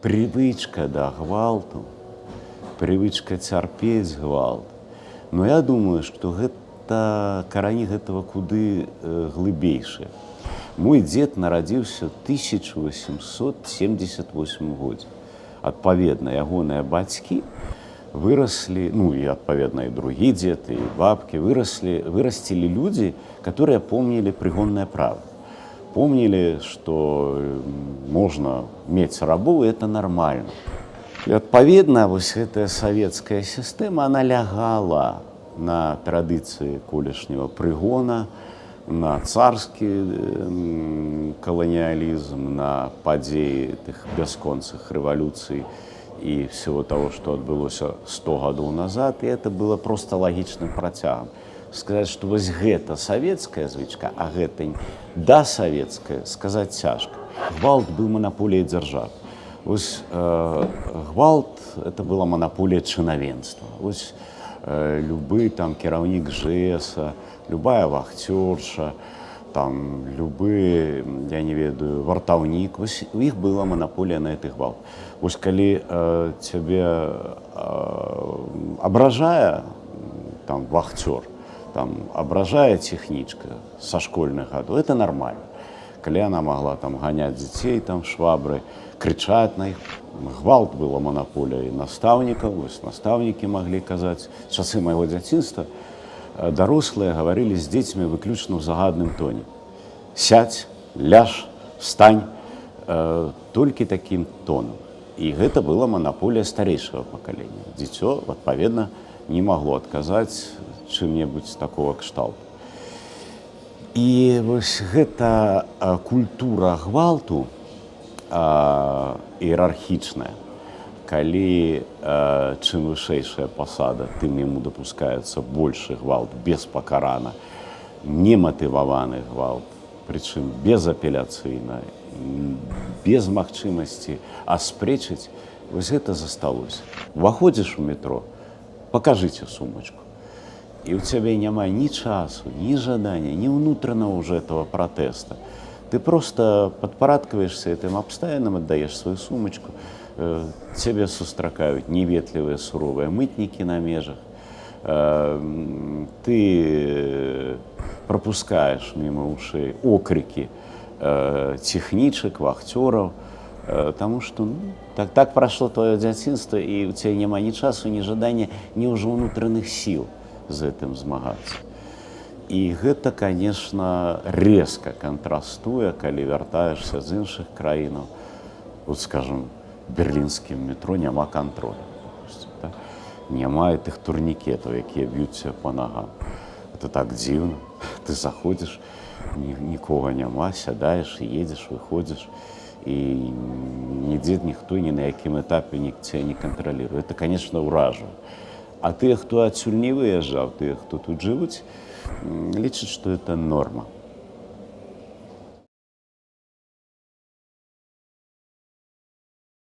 Привычка да гвалту, привычка цярпець гвалт. Но я думаю, што гэта карані гэтага куды глыбейшыя. Мой дзед нарадзіўся ў 1878 годзе. Адпаведна, ягоныя бацькі выраслі, ну і, адпаведна, і другі дзед, і бабкі выраслі, вырасцілі людзі, которые помнілі прыгоннае права. Помнілі, што можна мець рабоў, і это нормально. І, адпаведна, вось гэтая савецкая сістэма, она лягала на традыцыі колішняга прыгона, на царскі каланіялізм, на падзеі тых бясконцых рэвалюцый і всего того, што адбылося 100 гадоў назад, і это было просто лагічным працягам. Сказаць, што вось гэта савецкая звычка, а гэта дасавецкая, сказаць цяжка. Гвалт быў манаполіяй дзяржавы. Вось гвалт — это была манаполія чынавенства. Вось любы там кіраўнік ЖЭСа, любая вахцёрша, там любы, я не ведаю, вартаўнік, вось у іх была манаполія на гэты гвалт. Вось калі цябе абражае там вахцёр, там абражае тэхнічка са школьных гадоў, это нормально. Калі она могла там ганяць дзяцей там швабры, крычаць на іх. Гвалт была манаполія настаўнікаў, вось настаўнікі маглі казаць. Часы майго дзяцінства дарослыя гаварылі з дзецьмі выключна ў загадным тоне. Сядь, ляж, встань, толькі такім тонам. І гэта была манаполія старэйшага пакалення. Дзіцё, адпаведна, не магло адказаць чым-небудзь такого кшталту. І вось гэта культура гвалту іерархічная, калі чым вышэйшая пасада, тым яму дапускаецца большы гвалт беспакарана, нематываваны гвалт, прычым безапеляцыйна, без магчымасці аспрэчыць, вось гэта засталося. Уваходзіш у метро: «Покажите сумочку». І ў цябе няма ні часу, ні жадання, ні ўнутранага уже этого пратэста. Ты просто падпарадкаваешься гэтым абставінам, аддаеш сваю сумачку, цябе сустракаюць неветлівыя, суровыя мытнікі на межах. Ты пропускаешь мимо ушей окрики техничек, вахтеров, потому что, ну, так прошло твоё дзяцінства, і у тебя няма ні часу, ні жадання, ні ўжо ўнутраных сіл з гэтым змагацца. І гэта, конечно, резка кантрастуе, калі вяртаешся з іншых краінаў. Вот, скажем, в берлінскім метро няма кантроля. Допустим, да? Няма тых турнікетаў, якія б'юць па нагам. Это так дзіўна. Ты заходзіш, нікога няма, сядаеш, едзеш, выходзіш, і нідзе ніхто ні на якім этапе цябе не кантраліруе. Это, конечно, ўражвае. А тыя, хто адсюль не выязджаў, тыя, хто тут жывуць, лічаць, што это норма.